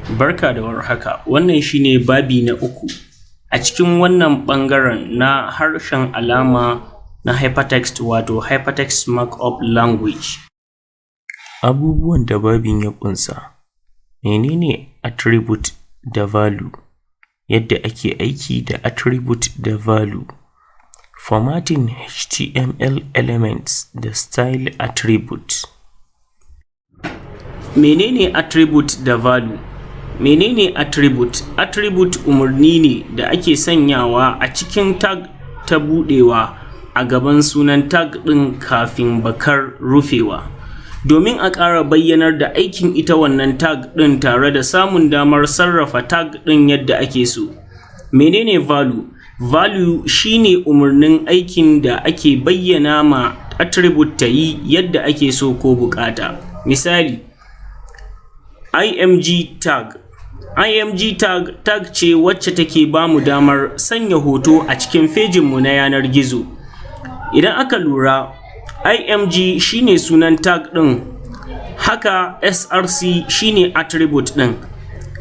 Barka da warhaka, wannan shi ne babi na uku a cikin wannan ɓangaren na harshen alama na hypertext, wato hypertext markup language. Abubuwan da babin ya ƙunsa: mene ne attribute da value? Yadda ake aiki da attribute da value, formatting HTML elements da style attribute. Mene ne attribute da value? Mene ne attribute? Attribute umarni ne da ake sanyawa a cikin tag ta buɗewa a gaban sunan tag ɗin kafin bakar rufewa, domin a ƙara bayyanar da aikin ita wannan tag ɗin tare da samun damar sarrafa tag ɗin yadda ake so. Mene ne value? Value shi ne umarnin aikin da ake bayyana ma attribute ta yi yadda ake so ko buƙata. Misali, img tag. Img tag, tag ce wacce take ba mu damar sanya hoto a cikin fejinmu na yanar gizo. Idan aka lura, img shi ne sunan tag ɗin, haka src shi ne attribute ɗin,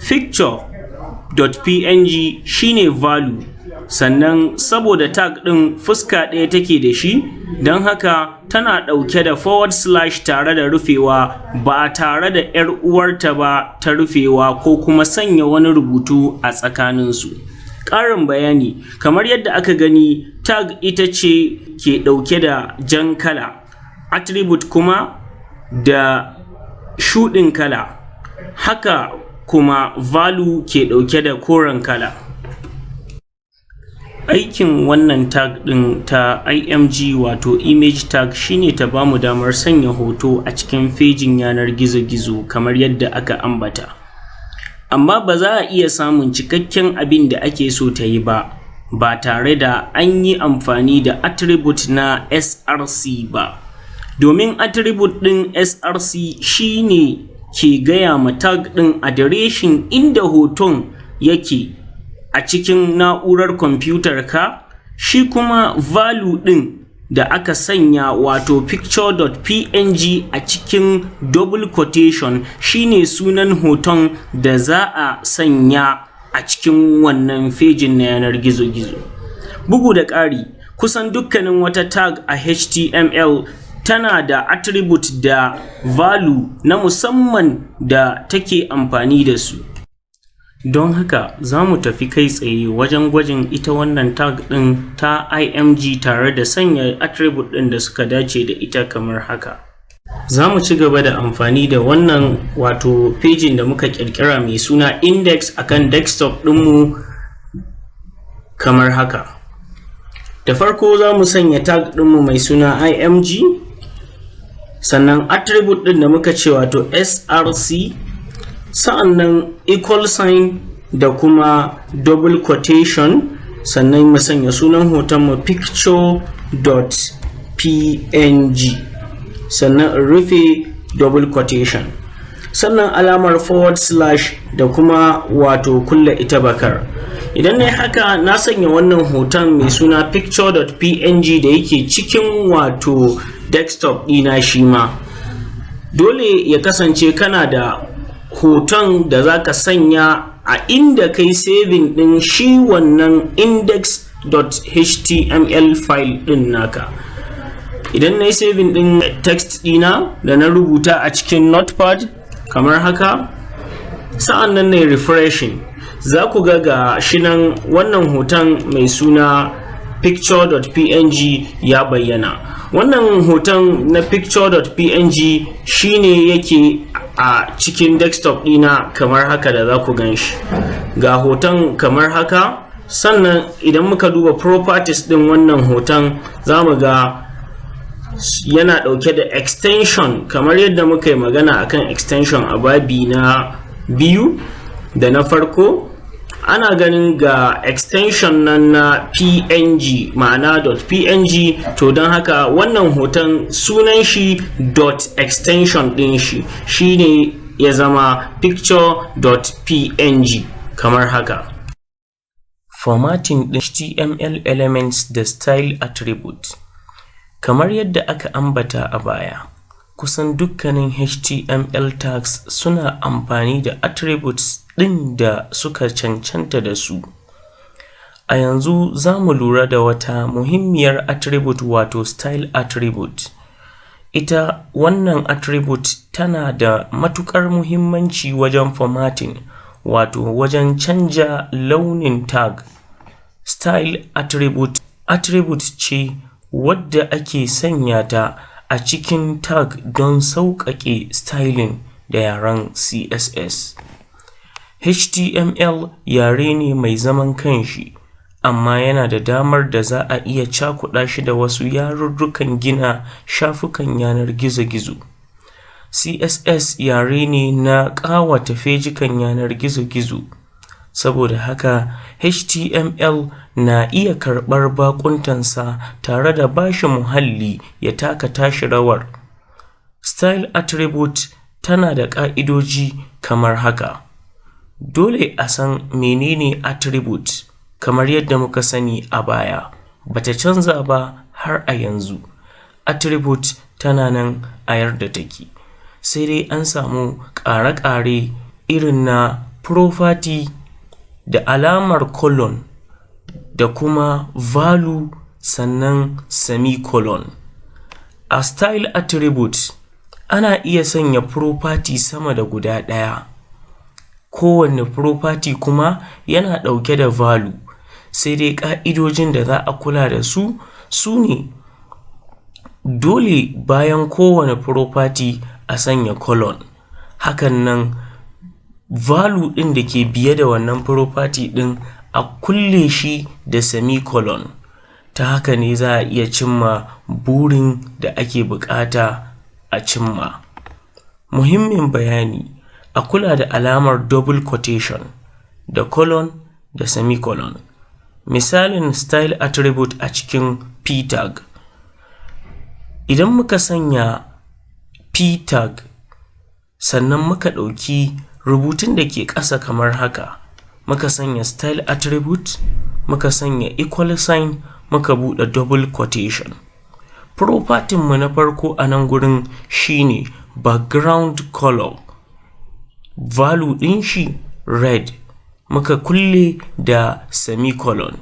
picture.png shi ne value. Sannan saboda tag ɗin fuska ɗaya take da shi, don haka tana ɗauke da forward slash tare da rufewa ba tare da ‘yar uwarta ba ta rufewa ko kuma sanya wani rubutu a tsakaninsu. Ƙarin bayani: kamar yadda aka gani, tag ita ce ke ɗauke da jan kala, attribute kuma da shuɗin kala, haka kuma value ke ɗauke da koren kala. Aikin wannan tag ɗin ta img, wato image tag, shine ta bamu damar sanya hoto a cikin fejin yanar gizo-gizo kamar yadda aka ambata. Amma ba za a iya samun cikakken abin da ake so ta yi ba, ba tare da an yi amfani da attribute na src ba. Domin attribute ɗin src shi ne ke gaya ma tag ɗin adireshin inda hoton yake a cikin na'urar kwamfutar ka, shi kuma value ɗin da aka sanya, wato picture.png a cikin double quotation, shine sunan hoton da za a sanya a cikin wannan fejin na yanar gizo-gizo. Bugu da ƙari, kusan dukkanin wata tag a HTML tana da attribute da value na musamman da take amfani da su. Don haka za mu tafi kai tsaye wajen gwajin ita wannan tag ɗin ta img tare da sanya attribute ɗin da suka dace da ita kamar haka. Za mu ci gaba da amfani da wannan, wato fejin da muka ƙirƙira mai suna index akan desktop ɗinmu kamar haka. Da farko za mu sanya tag ɗinmu mai suna img, sannan attribute ɗin da muka ce, wato src, sa'annan equal sign da kuma double quotation, sannan mu sanya sunan hoton mu picture.png, sannan in rufe double quotation, sannan alamar forward slash da kuma wato kulle ita bakar. Idan na yi haka, na sanya wannan hoton mai suna picture.png da yake cikin wato desktop ɗina. Shi ma dole ya kasance kana da hoton da za ka sanya a inda kai saving ɗin shi wannan index.html file ɗin naka. Idan na yi saving ɗin text ɗina da na rubuta a cikin Notepad kamar haka, sa'an nan na yi refreshing, za ku ga ga shi nan wannan hoton mai suna picture.png ya bayyana. Wannan hoton na picture.png shine yake a cikin desktop ɗina kamar haka da za ku gan shi. Ga hoton kamar haka. Sannan idan muka duba properties ɗin wannan hoton, za mu ga yana ɗauke da extension kamar yadda muka yi magana akan extension a babi na biyu da na farko. Ana ganin ga extension nan na png, ma'ana .png. To, don haka wannan hoton sunan shi dot extension din shi shine ya zama picture.png kamar haka. Formatting din HTML elements da style attribute. Kamar yadda aka ambata a baya, Kusan dukkanin HTML tags suna amfani da attributes ɗin da suka cancanta da su. A yanzu za mu lura da wata muhimmiyar attribute, wato style attribute. Ita wannan attribute tana da matuƙar muhimmanci wajen formatting, wato wajen canja launin tag. Style attribute attribute ce wadda ake sanya ta a cikin tag don sauƙaƙe styling da yaren CSS. HTML yare ne mai zaman kanshi, amma yana da damar da za a iya cakuɗa shi da wasu yarurrukan gina shafukan yanar gizo-gizo. CSS yare ne na ƙawata fejikan yanar gizo-gizo, saboda haka HTML na iya karɓar baƙuntansa tare da ba shi muhalli ya taka tashi rawar. Style attribute tana da ƙa'idoji kamar haka: dole a san menene attribute, kamar yadda muka sani a baya, ba ta canza ba har a yanzu. Attribute tana nan a yadda take, sai dai an samu ƙare-ƙare irin na property da alamar colon da kuma value, sannan semicolon. A style attribute ana iya sanya property sama da guda ɗaya, kowanne property kuma yana ɗauke da value, sai dai ƙa'idojin da za a kula da su su ne: dole bayan kowane property a sanya colon, hakan nan value ɗin da ke biye da wannan property ɗin a kulle shi da semicolon. Ta haka ne za a iya cimma burin da ake buƙata a cimma. Muhimmin bayani: a kula da alamar double quotation da colon da semicolon. Misalin style attribute a cikin p tag: idan muka sanya p tag, sannan muka ɗauki rubutun da ke ƙasa kamar haka, muka sanya style attribute, muka sanya equal sign, muka buɗe double quotation. Property mu na farko a nan gurin shine background color, value ɗin shi red, muka kulle da semicolon.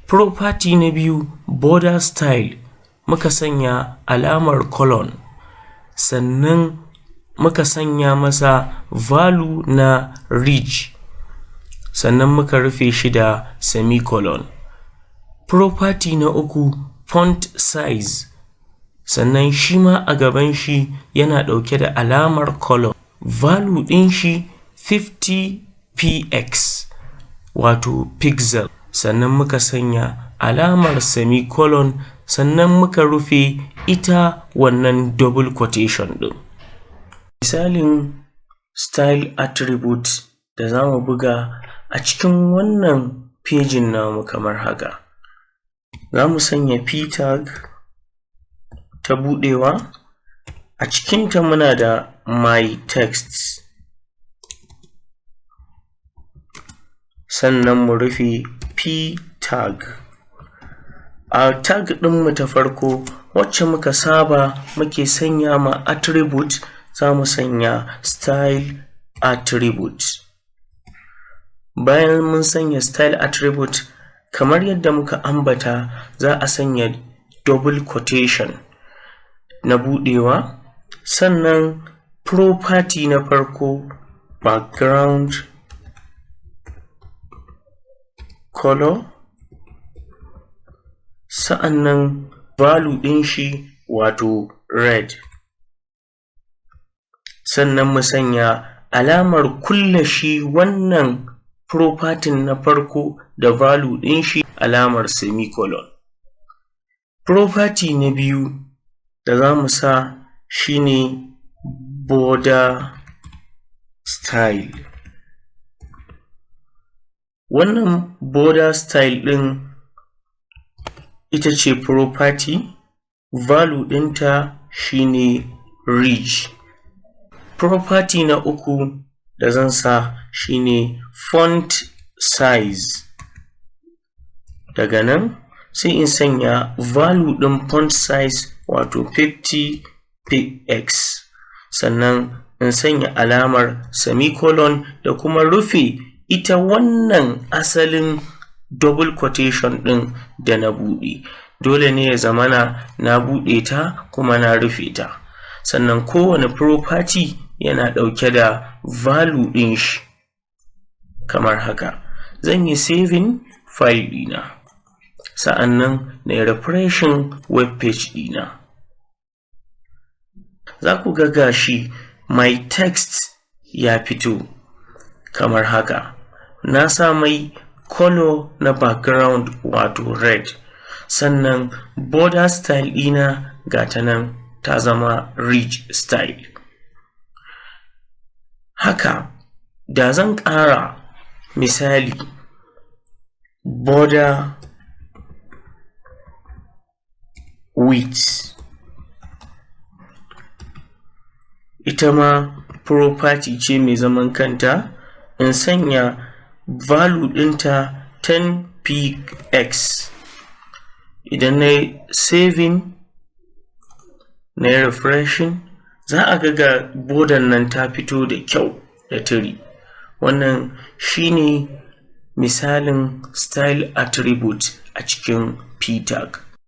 Property na biyu, border style, muka sanya alamar colon, sannan muka sanya masa value na ridge, sannan muka rufe shi da semicolon. Property na uku, font size, sannan shi ma a gaban shi yana ɗauke da alamar colon, value ɗin shi 50 px, wato pixel, sannan muka sanya alamar semicolon, sannan muka rufe ita wannan double quotation ɗin. Misalin style attribute da za mu buga a cikin wannan pejin namu kamar haka: za mu sanya p tag ta buɗewa, a cikinta muna da my text, sannan mu rufe p tag. A tag ɗinmu ta farko, wacce muka saba muke sanya ma attribute, za mu sanya style attribute. Bayan mun sanya style attribute, kamar yadda muka ambata, za a sanya double quotation na buɗewa, sannan property na farko, background color, sa'annan value ɗin shi wato red, sannan mu sanya alamar kulle shi wannan property na farko da value ɗin shi, alamar semicolon. Property na biyu da za mu sa shi ne border style. Wannan border style ɗin ita ce property, value ɗinta shi ne ridge. Property na uku da zan sa shi ne font size. Daga nan sai in sanya value ɗin font size, wato 50 px. px, sannan in sanya alamar semicolon da kuma rufe ita wannan asalin double quotation ɗin da na buɗe. Dole ne ya zamana na buɗe ta kuma na rufe ta. Sannan kowane property yana ɗauke da value ɗin shi kamar haka. Zan yi saving file ɗina, sa'annan na yi refreshing web page ɗina. Za ku ga gashi my text ya fito kamar haka. Na sa mai color na background, wato red, sannan border style ɗina ga ta nan ta zama ridge style. Haka da zan ƙara misali border width, ita ma property ce mai zaman kanta, in sanya value ɗinta 10px. Idan na yi saving, na yi refreshing, za a ga ga border nan ta fito da kyau da tiri. Wannan shi ne misalin style attribute a cikin p tag.